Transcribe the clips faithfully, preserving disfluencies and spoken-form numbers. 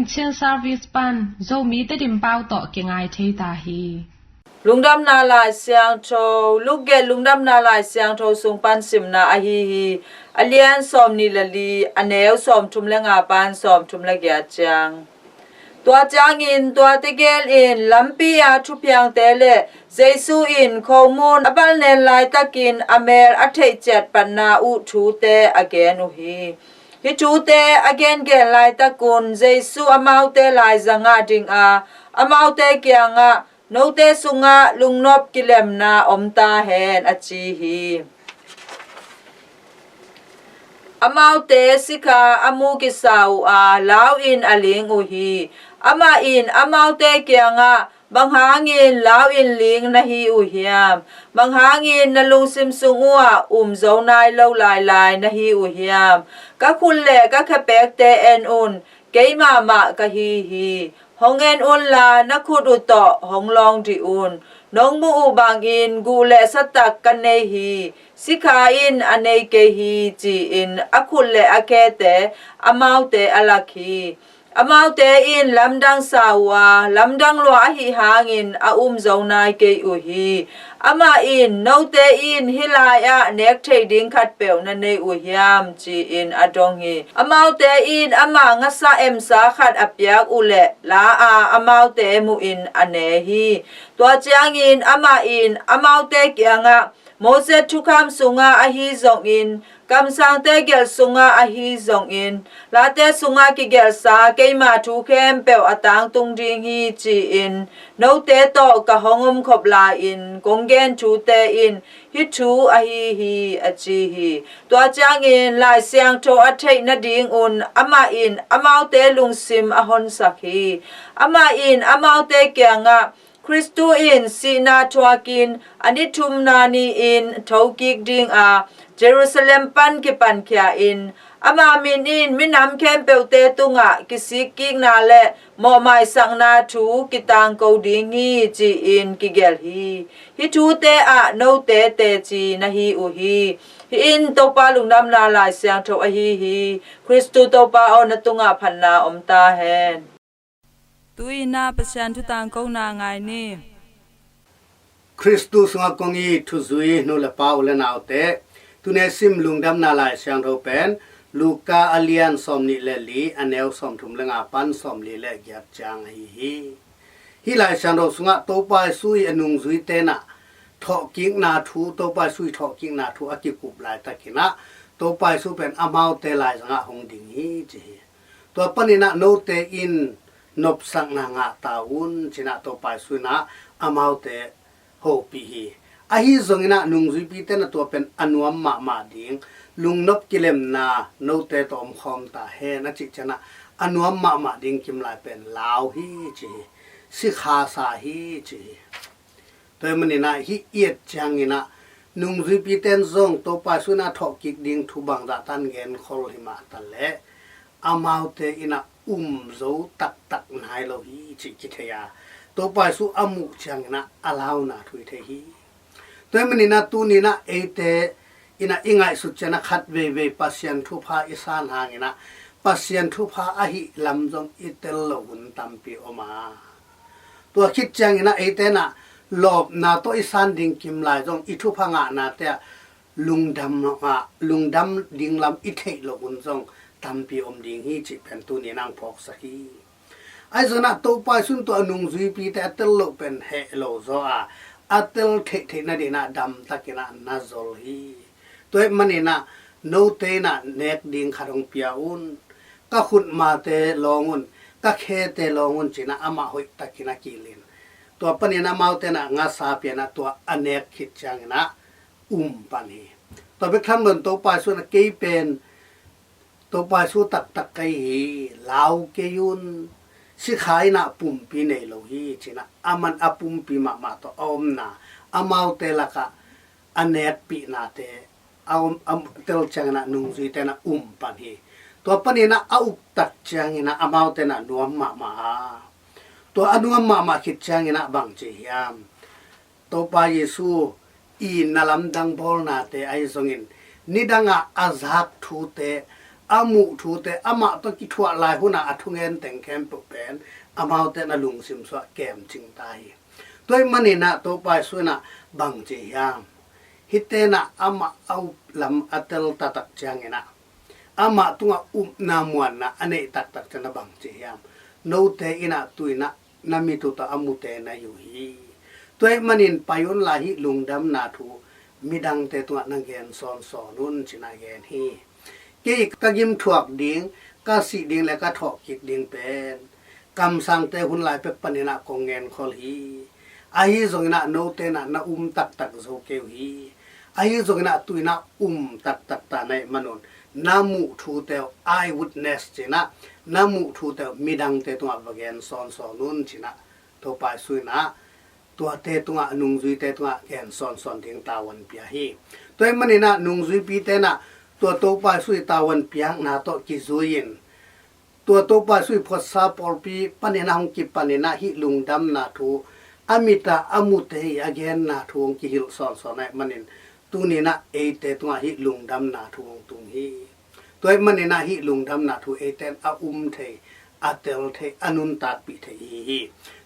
Chin Service pan Zomi Tedim pau tawh kingai thei ta hi. Lungdamna Lai Siangtho, Luke Lungdamna Lai Siangtho sung pan simna ahi hi. A lian sawm nih le li, a neu sawm thum le nga pan sawm thum le giat ciang. Tua ciangin tuate gel in lampi a thuphiangte le Jesu in khomun a balnen laitakin a mel a theih ciat patna uh thute a gen uh hi. Hih thute a gengen laitakun Jesu amaute laizangah ding a, amaute kiangah, "Note sungah lungnop kilemna om ta hen," a ci hi. Amaute sikha a mu kisa uh a, lau in a ling uh hi. Amah in amaute kiangah, "Bang hangin lau in ling na hi uh hiam? Bang hangin na lungsim sung uh ah um zo nai lo lailai na hi uh hiam? Ka khut le ka khepekte en un, keimah mah ka hi hi. Hong en unla, na khut uh tawh hong lawng dih un. Nong muh uh bangin guh le satak ka nei hi. Sikha in a nei kei hi," ci-in a khut le a khete amaute a lak hi. Amaute in lamdang sa uh a, lamdang lua ahi hangin a um zo nai kei uh hi. Amah in, "Note in hih lai-ah nek thei ding khatpeuh na nei uh hiam?" ci-in a dong hi. Amaute in amah ngasa emsa khat a piak uh leh la a, amaute muhin a ne hi. Tua ciangin amah in amaute kiangah, "Moses thukham sungah ahi zongin, kamsangte gelh sungah ahi zongin, late sungah kigelhsa keima thu khempeuh a tangtung ding hi, ci-in note tawh ka hong omkhop lai-in kong gen thute in hih thu ahi hi," a ci hi. Tua ciangin Lai Siangtho a theih nadingun amah in amaute lungsim a honsak hi. Amah in amaute kiangah, "Khristu in sihna thuakin a ni thumna ni-in thokik ding a, Jerusalem pan kipankhia in, ama min in minam khempeuhte tungah kisikkikna le mawhmaisakna thu kitangko ding hi," ci-in kigelh hi. Hih thute ah note teci na hi uh hi. Hih in Topa Lungdamna Lai Siangtho ahi hi. Khristu Topa aw, na tungah phatna om ta hen. Tu-in ah Pasian thu tangkona ngai ni. Khristu sungah kong it thuzui nu le pa, u le naute, tuni a sim Lungdamna Lai Siangtho pen Luka a lian sawm nih le li, a neu sawm thum le nga pan sawm li le giat ciang ahi hi. Hih Lai Siangtho sungah Topa Jesu i a nungzuite in ah thawhkikna thu, Topa Jesu i thawhkikna thu a kikup laitakin ah Topa Jesu pen amaute laizangah hong ding hi ci hi. Tua panin ah note in nopsakna ngah ta un, ci-in ah Topa Jesu in ah amaute hopih hi. Ahi zongin ah nungzuipite in ah tua pen a nuam mahmah ding, lungnop kilemna note tawh omkhawm ta hen a cih ciangin ah a nuam mahmah ding kimlai pen lau hi ci hi. Sikha sa hi ci hi. Tua ahih manin ah hih i et ciangin ah nungzuipite in zong Topa Jesu in ah thawhkik ding thu bangzah tan genkhol hi mah ta leh, amaute in ah um zo taktak nai lo hi cih kithei a, Topa Jesu a muh ciangin ah a launa thu i thei hi. Tua ahih manin ah tuni in ah eite in ah i ngaihsut ciangin ah khat veivei Pasian thupha i san hangin ah Pasian thupha ahih lam zong i tel loh hun tampi om a, tua khit ciangin ah eite in ah lawpna tawh i san ding kimlai zong i thupha ngahnate ah lungdam ngah, lungdam ding lam i theih loh hun zong tampi om ding hi cih pen tuni in ah hong phawksak hi. Ahi zongin ah Topa Jesu in tua a nungzuipite a tel loh pen heh lo zaw a, a tel theihtheih nadingin ah damtakin ah na zol hi. Tua ahih manin ah note in ah nek ding khat hong pia un, ka khutmate lawng un, ka khete lawng un ci-in ah amah hoihtakin a kilin. Tua panin amaute in ah ngasa pia-in ah tua a nek khit ciangin ah um pan hi. Tua bek tham loin Topa Jesu in ah kei pen Topa Jesu taktak ka hi hi, lau kei un, sikha in ah pumpi nei lo hi ci-in ah aman a pumpi mahmah tawh a omna, amaute lakah a nekpihnate a om, a tel ciangin ah nungzuite in ah um pan hi. Tua panin ah a uptak ciangin ah amaute in ah nuam mahmah a, tua a nuam mahmah khit ciangin ah bang ci hiam? Topa Jesu i na lamdang bawlnate ahi zongin, nidangah a zak thute, a muh thute, amah tawh kithuah lai hunah a thungen teng khempeuh pen amaute na lungsim sungah kemcing ta hi. Tua ahih maninah Topa Jesu inah bangci hiam? Hitenah amah a up lam a tel taktak cianginah amah tungah upna muanna a neih taktak cianginah bangci hiam? Note inah tu inah na mit uh tawh a mute na hi uh hi. Tua ahih manin pai un la, hih lungdamna thu midangte tungah na gen sawnsawn un, cinah gen hi. Kei ka gimthuak ding, ka sih ding le ka thawhkik ding pen kamsangte hun lai pek paninah kong ngenkhol hi. Ahi zonginah note inah na um taktak zo kei uh hi. Ahi zonginah tu inah um taktak ta na hih manun na muh thute uh, eyewitness cinah, na muh thute uh midangte tungah va gen sawnsawn un, cinah Topa Jesu inah tuate tungah, nungzuite tungah gen sawnsawn ding tavuan pia hi. Tua ahih maninah nungzuipite inah tua Topa Jesu ii tavuan piakna tawh kizui-in tua Topa Jesu ii phuatsa pawlpi paninah hong kipaninah hih lungdamna thu a mit ah a mute ii a genna thu hong kihilh sawnsawn ahih manin tuninah eite tungah hih lungdamna thu hong tung hi. Tua ahih maninah hih lungdamna thu eite in a um thei, a tel thei, a nuntakpih thei ihi hi.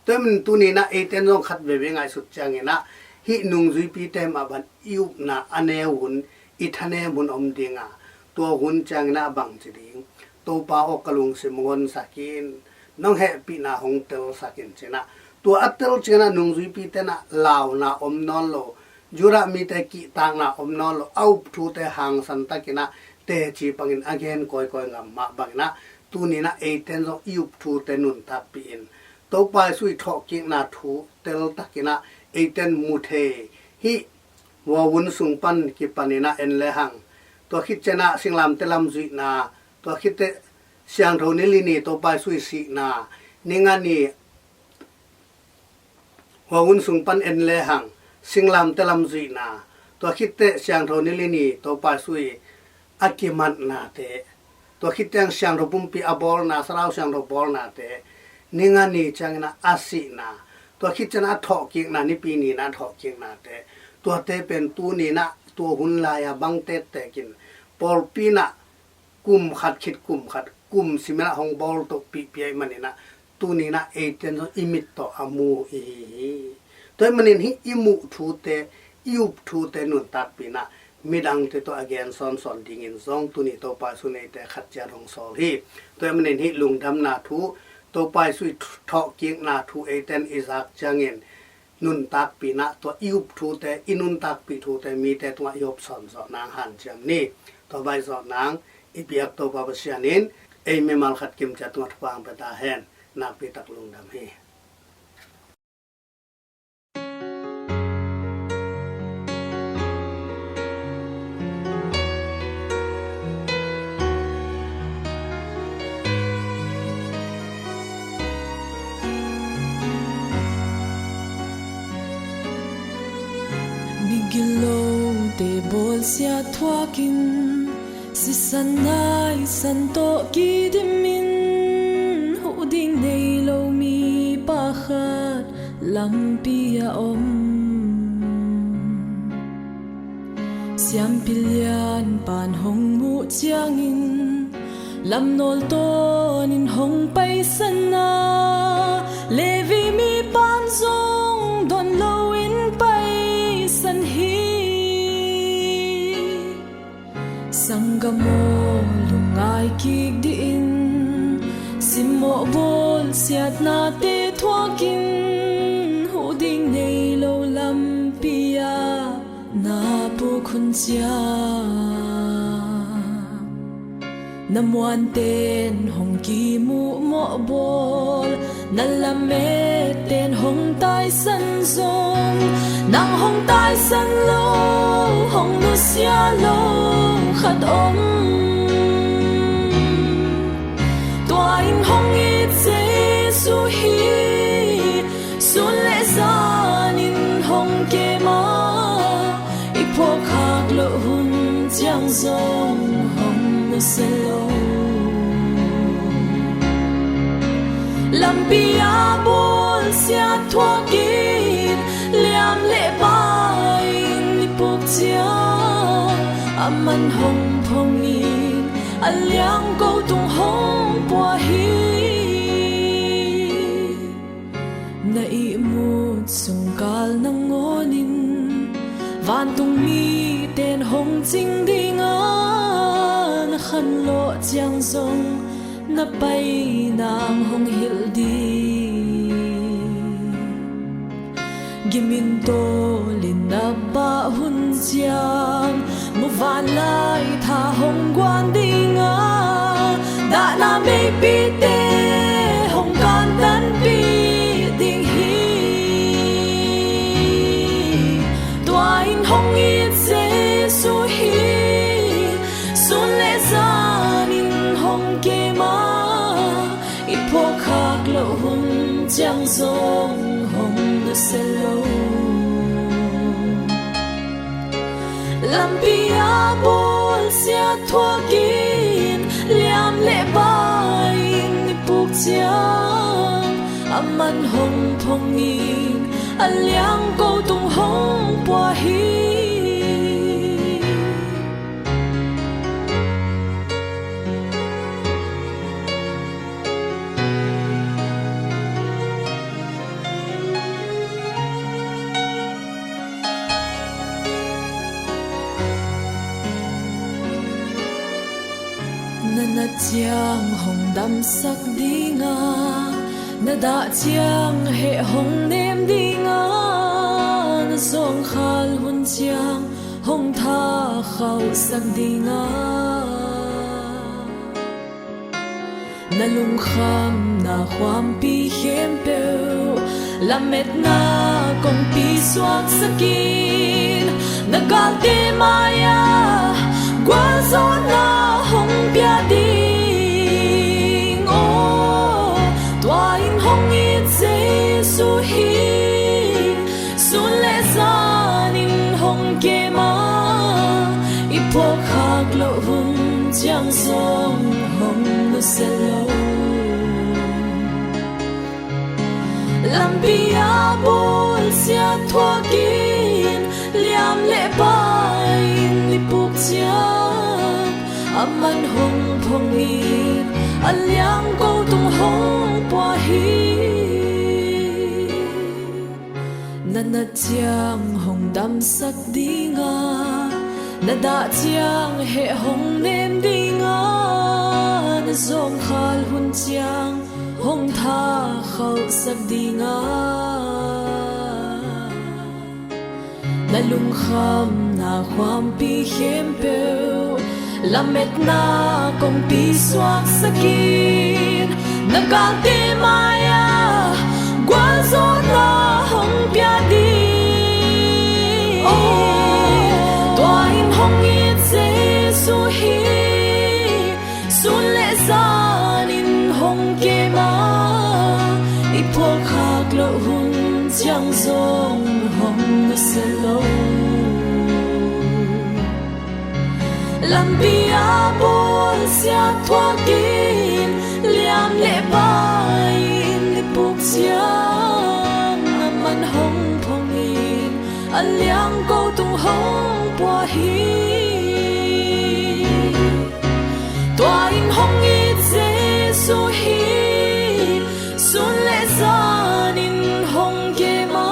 Tua ahih manin tuninah eite in zong khat veve ngaihsut cianginah hih nungzuipite mah bang i upna a neu hun, i thanem hun om dinga, tua hun cianginah a bangci ding? Topa aw, ka lungsim hong honsak in, nong hehpihna hong telsak in, cinah tua a tel cianginah nungzuipite inah launa om nawn lo, Judah mite kihtakna om nawn lo, a up thute hangsan takinah teci pangin a gen kawikawi ngam mah banginah tuninah eite in zong i up thute nuntakpih in Topa Jesu ii thawhkikna thu teltakinah eite in mu thei. Hih vuavun sung pan kipaninah en lehang, tua khit cianah singlamteh lam zuihna, tua khit teh siangtho ni li ni Topa Jesu ii sihna, ni nga ni, vuavun sung pan en lehang singlamteh lam zuihna, tua khit teh siangtho ni li ni Topa Jesu ii a kimatnate, tua khit teh siangtho pumpi a bawlna, Thlarau Siangtho bawlnate, ni nga ni cianginah a sihna, tua khit cianah a thawhkikna, Nipi ni inah a thawhkiknate, tuate pen tuninah tua hun lai-a bang tektekin pawlpi inah kum khat khit kum khat, kum siminah hong bawltohpihpih ahih maninah tuninah eite in zong i mit tawh a mu ihi hi. Tua ahih manin hih i muh thute, i up thute nuntakpih inah midangte tawh a gen sawnsawn dingin zong tuni Topa Jesu in eite khat ciat hong sawl hi. Tua ahih manin hih lungdamna thu, Topa Jesu ii thawhkikna thu eite in i zak ciangin nuntakpih inah tua i up thute, i nuntakpih thute mite tungah i hawm sawn zawh nang hanciam ni. Tua baih zawh nang i biak Topa Pasian in ei mimal khat kimciat tungah thupha hong pia ta hen. Nakpi tak lungdam hi. Migilo te bawlsiat thuakin, sisan naisan tawh kidimin, huh ding nei lo mipa khat lampi a om. Siampi lian pan hong muh ciangin, lamnawl tawnin hong paisan a, Levi mipan zong dawn loin paisan hi. Sanggam aw, lungngai kik dih in, simmawh bawlsiatnate thuakin, huh ding nei lo lampi ah na puk hun ciang, na muanten hong kimuh mawh bawl, na lametten hong taisan zong, nang hong taisan lo, hong nusia lo khat om. Tua in hong it Jesu hi. Sun le zanin hong kem a, i phuakkhak loh hun ciang zong hong nusia lo. Lampi a bawlsiat thuakin, liam le pai-in i puk ciang, a man hong phong in, a liang ko tung hong pua hi. Na ihmut sungkal nangawnin vantung miten hong cing dinga, na khanlawh ciang zong na pai nang hong hilh ding. Gimin tawlin na pah hun ciang muvanlai tha hong guan dinga, dahna meipite hong kantanpih ding hi. Tua in hong it Jesu hi. Sun le zanin hong kema, i phuakkhak loh hun ciang zong hong nusia lo. Lampi a bawlsia thuakin liam le bai-in i puk ciang, a man hong phongin a liang ko tung hong pua hi. Na nat ciang hong damsak dinga, na dah ciang heh hong nem dinga, na zawngkhal hun ciang hong thakhauhsak dinga. Na lungkhamna khuampi khempeuh lametna kongpi suaksakin, na galte mai-ah gualzawhna hong pia ding. Aw, tua in hong it Jesu hi. Sun le zanin hong kema, i phuakkhak loh hun ciang zong hong nusia lo. Lampi a bawlsia thuakin liam le bai-in i puk ciang, a man hong phongin a liang ko tung hong pua hi. Na nat ciang hong damsak dinga, na dah ciang heh hong nem dinga, na zawngkhal hun ciang hong thakhauhsak dinga. Na lungkhamna khuampi khempeuh lametna kongpi suaksakin, na galte mai-ah gualzawhna hong pia ding. Aw, tua in hong it Jesu hi. Sun le zanin hong kema, i phuakkhak loh hun ciang zong hong nusia lo. Lampi a bawlsia thuakin liam le bai-in i puk ciang, a man hong phongin a liang ko tung hong pua hi. Tua in hong it Jesu hi. Sun le zanin hong kema,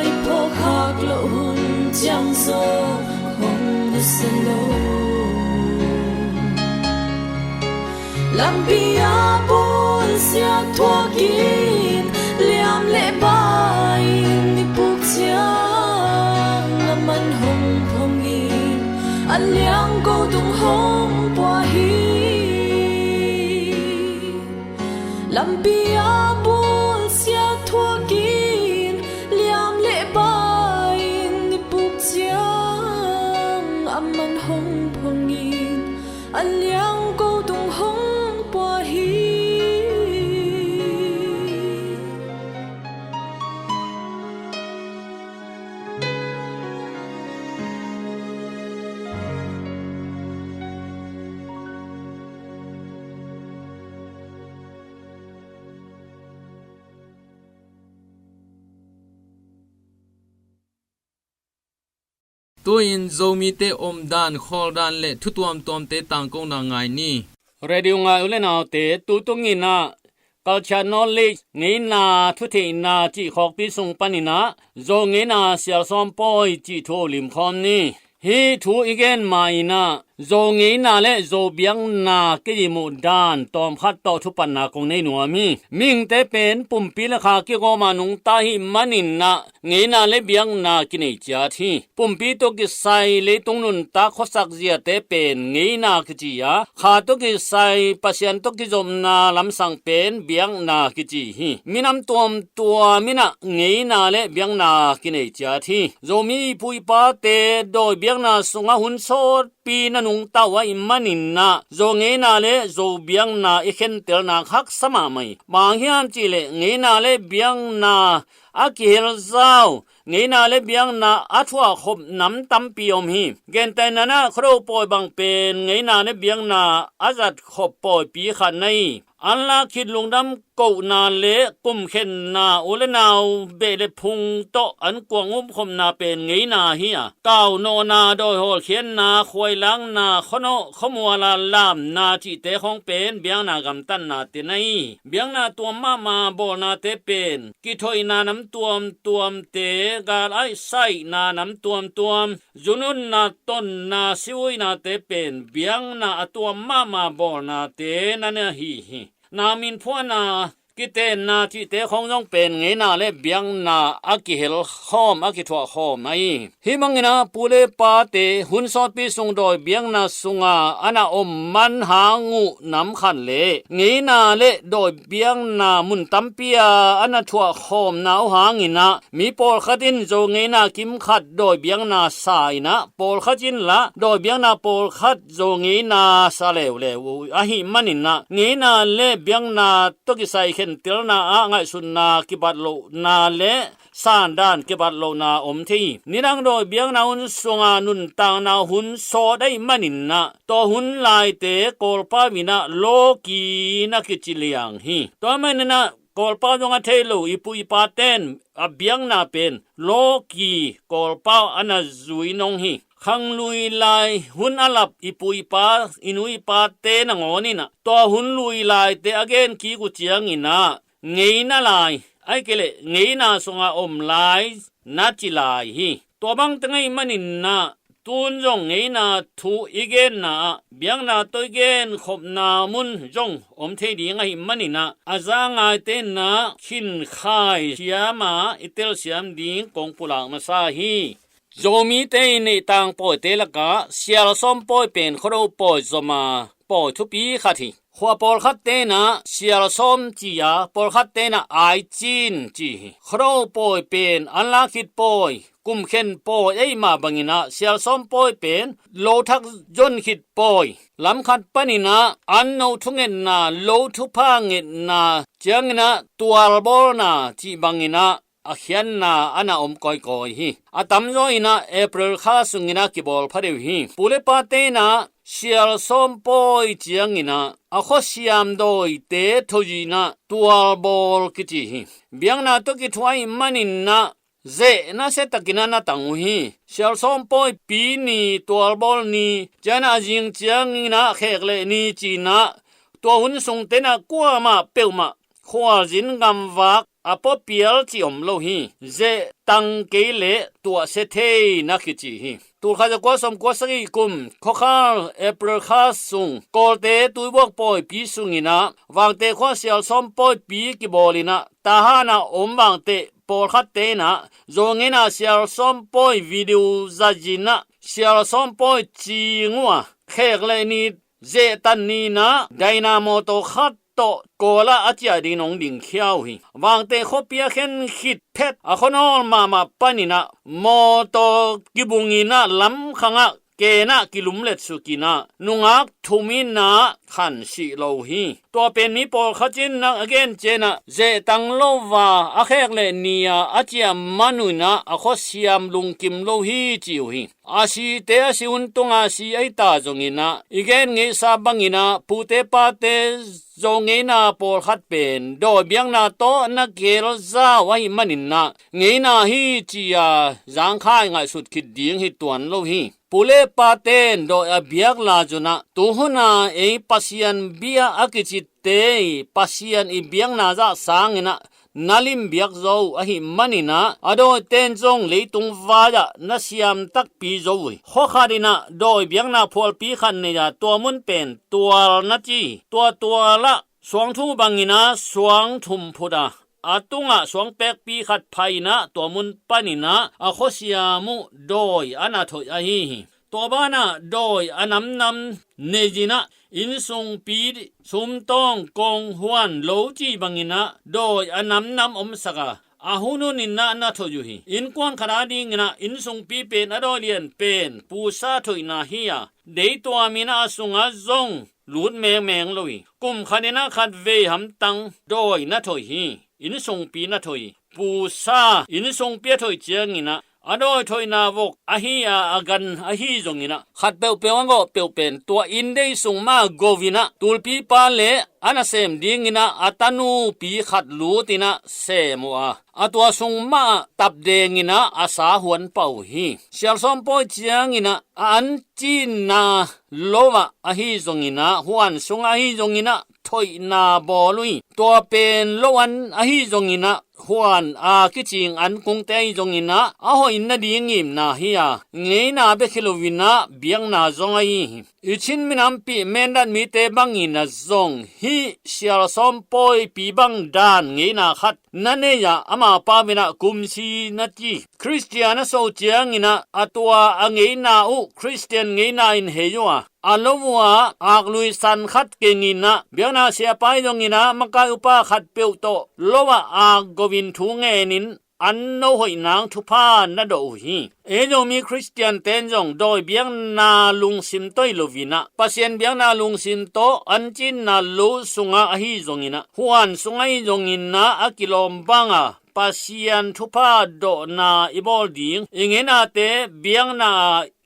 i phuakkhak loh hun ciang zong hong nusia lo. Lampi a bawlsia thuakin liam le bai-in i puk ciang, a man hong phongin a liang ko tung hong pua hi. Lampi a bawlsia thuakin liam le bai-in i puk ciang, a man hong phongin a liang ko tung hong pua hi. Tu-in Zomite omdan, khawldan le thu tuamtuamte tangkona ngai ni. Radio ngai u le naute, tu tungin ah Culture Knowledge, ngeina thutheihna cih khawkpi sung panin ah Zo ngeina Sial Sawm Pawi cih thu limkhawm ni. Hih thu i gen ma-in ah Zo ngeina le Zo biakna kici muhdan tawmkhat tawh thupatna kong nei nuam hi. Mihingte pen pumpi le kha kigawm a nungta ahih manin ah ngeina le biakna kinei ciat hi. Pumpi tawh kisai leitung nuntak khuasak ziate pen ngeina kici a, kha tawh kisai Pasian tawh kizopna lamsang pen biakna kici hi. Minam tuamtuam in ah ngeina le biakna kinei ciat hi. Zomi i pu i pate dawi biakna sungah hun sawtpi na nungta uh ahih manin ah Zo ngeina le Zo biakna i khentelna haksa mahmah hi. Bang hang hiam cih leh ngeina le biakna a kihel zau, ngeina le biakna a thuakkhop nam tampi om hi. Gentehna-in ah Khuado pawi bang pen ngeina le biakna a zatkhop pawipi khat na hi. An lak khit lungdam kohna le kumkhenna, u le nau beh le phung tawh an kuang umkhopna pen ngeina hi a, kaunawhna, dawi hawlkhiatna, khuailakna, khuanawh khuamuala lamna cihte khawng pen biakna gamtatnate na hi. Biakna tuam mahmah bawlnate pen kithoihna nam tuamtuamte, gal aihsaihna nam tuamtuam, zununna, tonna, siuinate pen biakna a tuam mahmah bawlnate na na hi hi. Na minphuahna, kitenna cihte khawng zong pen ngeina le biakna a kihel khawm, a kithuah khawm ahi. Hih bangin ah pu le pate hun sawtpi sung dawi biakna sunga a na om man hang uh nam khat le ngeina le dawi biakna mun tampi-a a na thuah khawmna uh hangin ah mi pawlkhat in Zo ngeina kimkhat dawi biakna sa in ah, pawlkhat in lah dawi biakna pawlkhat Zo ngeina sa leuleu uh ahih manin ah ngeina le biakna tawh kisai khentelna ah ngaihsutna kibat lohna le sandan kibat lohna om thei hi. Nidang dawi biakna hun sunga nuntakna hun sawt ahih manin ah tua hun laite Kawlpau in ah lawki na kici liang hi. Tua manin ah Kawlpau zong a thei lo i pu i paten a biakna pen lawki, Kawlpau a na zui nong hi. Khanglui lai hun a lap i pu i pa, i nu i pate nangawn in ah tua hun lui laite a gen kik uh ciangin ah ngeina lai, ahih kei leh ngeina sunga om lai na ci lai hi. Tua bang teng ahih manin ah tun zong ngeina thu i genna ah biakna tawh i genkhopna mun zong om thei ding ahih manin ah a za ngaite in ah khinkhai siam a i telsiam ding kong pulak masa hi. Zomite i neih tang pawite lakah Sial Sawm Pawi pen Khuado pawi zom a pawi thupi khat hi. Khua pawlkhatte in ah Sial Sawm ci a, pawlkhatte in ah Ai Cin ci hi. Khuado pawi pen an lak khit pawi, kumkhen pawi ahih mah bangin ah Sial Sawm Pawi pen lo thak zon khit pawi. Lam khat panin ah an no thungetna, lo thupha ngetna ciangin ah tualbawlna cih bangin ah a khiatna a na om kawikawi hi. A tamzaw in ah April kha sungin ah kibawl phadeuh hi. Pu le pate in ah Sial Sawm Pawi ciangin ah a khuasiam dawite thuzuih in ah tualbawl kici hi. Biakna tawh kithuah ahih manin ah zeh nasia takin ah na tang uh hi. Sial Sawm Pawipi ni, tualbawl ni, ciangin ah a zing ciangin ah khekleh ni ci-in ah tua hun sungte in ah kuamah peuhmah khualzin gamvak a puapial cih om lo hi. Zeh tang kei leh tuahsia thei na kici hi. Tulkhat zakua sawmkua sagih kum khuakhal April kha sung Kawlte tuibuak pawipi sungin ah Vangteh khua Sial Sawm Pawipi kibawl in ah Tahan a om Vangteh pawlkhatte in ah Zo ngeina Sial Sawm Pawi video zazin ah Sial Sawm Pawi cing uh a, khekleh ni zehtan ni in ah Dyna mawtaw khat tawh Kawl ah a ciah dingin hong dingkhia uh hi. Vangteh khuapi a khen khit phet a khuanawl mahmah panin ah mawtaw kibungin ah lamkhang ah ken ah kilumlet suk in ah nungak thum in ah khan sih lo hi. Tua pen mi pawlkhat in a gen ciangin ah zehtang lo a, a khek le ni-a a ciah man un ah a khuasiam lungkim lo hi ci uh hi. A site a si hun tunga si ahi ta zongin ah i gen ngeisa bangin ah pute pate Zo ngeina pawlkhat pen dawi biakna tawh na keel zau ahih manin ah ngeina hi ci-a zangkhai ngaihsut khit ding hi tuan lo hi. Pu le pate in dawi a biak lai un ah tu hun a ei Pasian bia a kicite i Pasian i biakna zah sangin ah na limbiak zo ahih manin ah a dawite in zong leitung vai-ah na siam takpi zo uh hi. Khua khat in ah dawi biakna phualpi khat nei a, tua mun pen tual na ci. Tua tual ah suangthu bangin ah suang thum phut a, a tungah suang pekpi khat phai in ah tua mun panin ah a khuasiam uh dawi a na thoih ahi hi. Tua banah dawi a namnam nei-in ah innsungpi, sumtawng, kong, huan, lo ci bangin ah dawi a namnam omsak a, a hun hunin ah na thoih uh hi. Innkuan khat a dingin ah innsungpi pen a dawi lian pen pusa thoihna hi a, deituam in ah a sungah zong lut mengmeng lo hi. Kum khat in ah khatvei hamtang dawi na thoih hi. Innsungpi na thoih hi. Pusa innsungpi a thoih ciangin ah a dawi thoihna vok ahi a, a gan ahi zongin ah khat peuhpeuh a gawh peuh pen tua inn dei sung mah go-in ah tulpipa le a nasem dingin ah a tanupi khat lutin ah sem uh a, a tua sung mah ah tapdengin ah a sa huan pah uh hi. Sialsawm pawi ciangin ah a an cinna lo ah ahi zongin ah huan sungah ahi zongin ah thoihna bawl uh hi. Tua pen lo an ahi zongin ah huan a kicing an kungte ahi zongin ah a hoih nading ngimna hi a, ngeina bek hi loin ah biakna zong ahi hi. I Chin minampi Mindat mite bangin ah zong hih Sialsawm pawipi bang dan ngeina khat na nei a, amau pau in ah kumsi na ci. Khristian a so ciangin ah a tua a ngeina uh Khristian ngeina in hei uh a, a lo uh a aklui san khat kengin ah biakna siapa ahi zongin ah makai upa khat peuh tawh lo ah ak go-in thu ngenin an no hoih nang thupha na dawh uh hi. Ei Zomi Khristiante in zong dawi biakna lungsim tawh hi loin ah Pasian biakna lungsim tawh an cinna lo sungah ahi zongin ah huan sungah ahi zongin ah a kilawm bang a Pasian thupha dawhna i bawl ding, i ngeinate biakna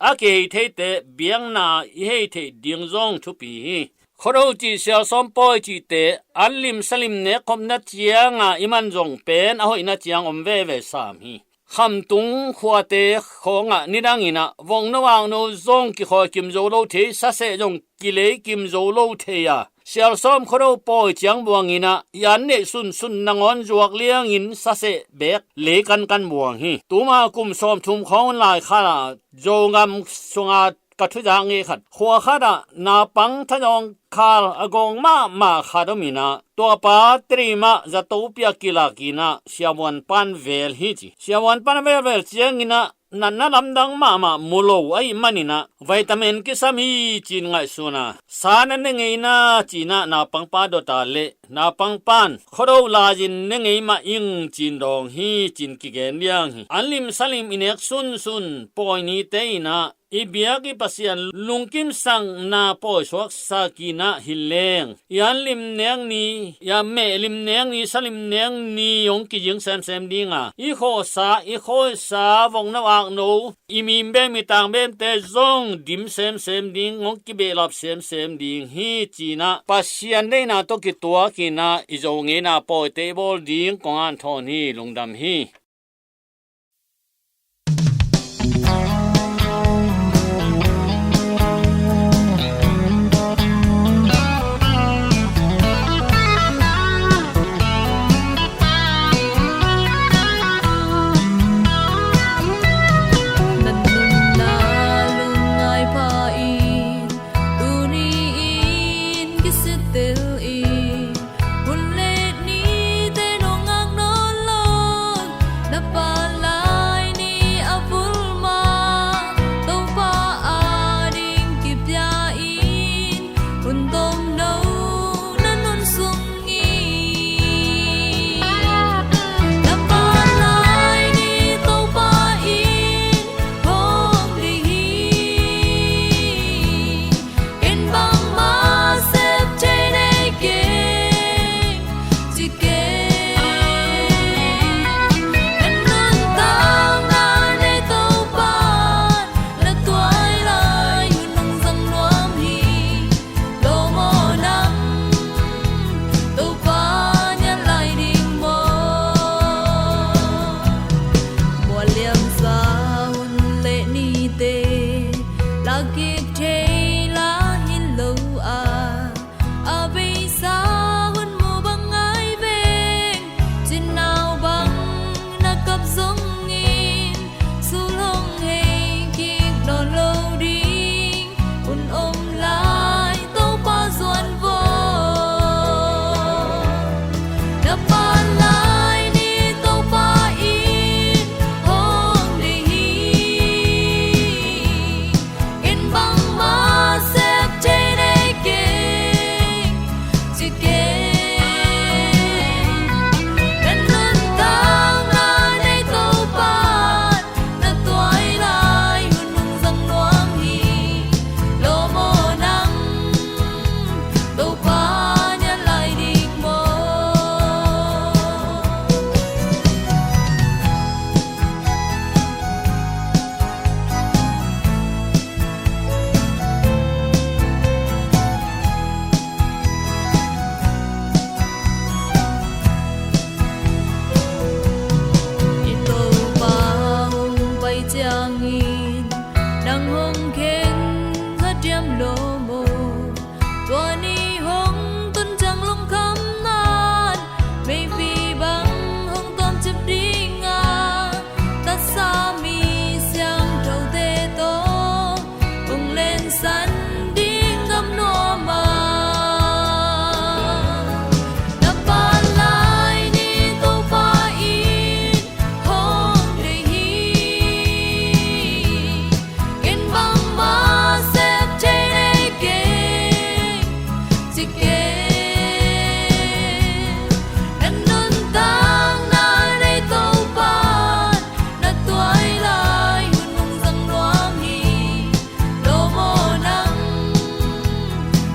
a kihei theite biakna i hei theih ding zong thupi hi. Khuado cih Sialsawm pawi cihte an lim salim nek khopna cianga i man zong pen a hoihna ciang om veve sam hi. Khamtung khuate khawngah nidangin ah vokno akno zong kikhawi kim zo lo thei, saseh zong kilei kim zo lo thei a, Sialsawm Khuado pawi ciang buangin ah i an neih sunsun nangawn zuak liangin saseh beek lei kankan buang hi. Tuma kum sawmthum khawng lai khat ah Zogam sunga ka thuzak ngei khat, khua khat ah naupang thazawng khal a gawng mahmah khat om in ah tuapa trimah zato pia kilak in ah siavuan pan vel hi ci. Siavuan pan velvel ciangin ah natna lamdang mahmah mu lo ahih manin ah vitamin kisam hi ci-in ngaihsun a, sa na ne ngei na ci-in ah naupangpa dot a leh naupangpan Khuado lai-in ne ngei mah ing ci-in dawng hi ci-in kigen liang hi. An lim salim i nek sunsun pawi nite in ah i biak i Pasian lungkimsakna pawi suaksak in ah hi leng, i an lim nek ni, i a meh lim nek ni, salim nek ni hong kizing semsem ding a, i khawhsa, i khawihsa, vokno akno, i mimbem, i tangbemte zong dim semsem ding, hong kibehlap semsem ding hi ci-in ah Pasian deihna tawh kituakin ah i Zo ngeina pawite i bawl ding kong hanthawn hi. Lungdam hi. Na nunna lungngai pha in, tuni in kisiatel in, hun le nite nong ngak nawn lo, kik thei la hi lo a, a beisa hun mu bang ngai veng, cinau bang na kap zongin, sulhong hei kik nawn lo ding hun om lai, Topa zuan vo. Na pan lai ni Topa in hong deih hi. Ken bangmah sep thei nei keng, ci keng. Na nuntakna nei Topa, na tuai lai hun hong zang nuam hi. Lawm aw nang, Topa nial lai ding maw? I Topa hong pai ciangin nang hong khen kha diam lo maw? Tua ni hong tun ciang lungkham nan, meipi bang hong tuam ciap ding a, taksa mi siangthote tawh hong lensan ding gam nuam a. Na pan lai ni Topa in hong deih hi. Ken bangmah sep thei nei keng, ci keng. Na nuntakna nei Topa, na tuai lai hun hong zang nuam hi. Lawm aw nang,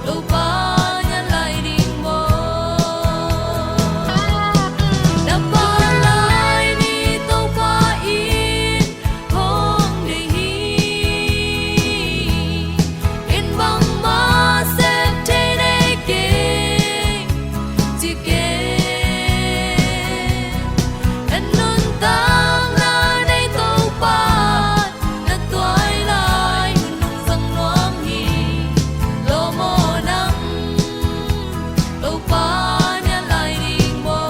Topa nial lai ding maw? Na pan lai ni Topa in hong deih hi. Ken bangmah sep thei nei keng, ci keng. Na nuntakna nei Topa, na tuai lai hun hong zang nuam hi. Lawm aw nang, Topa nial lai ding maw?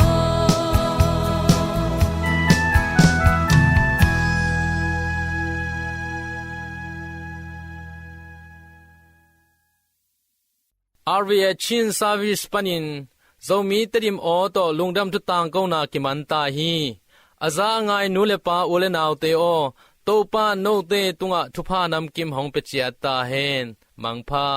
R V A Chin Service panin Zomi Tedim aw tawh lungdam thu tangkona kiman ta hi. A za a ngai nu le pa, u le naute aw, Topa note tungah thupha namkim hong pia ciat ta hen. Mangpha.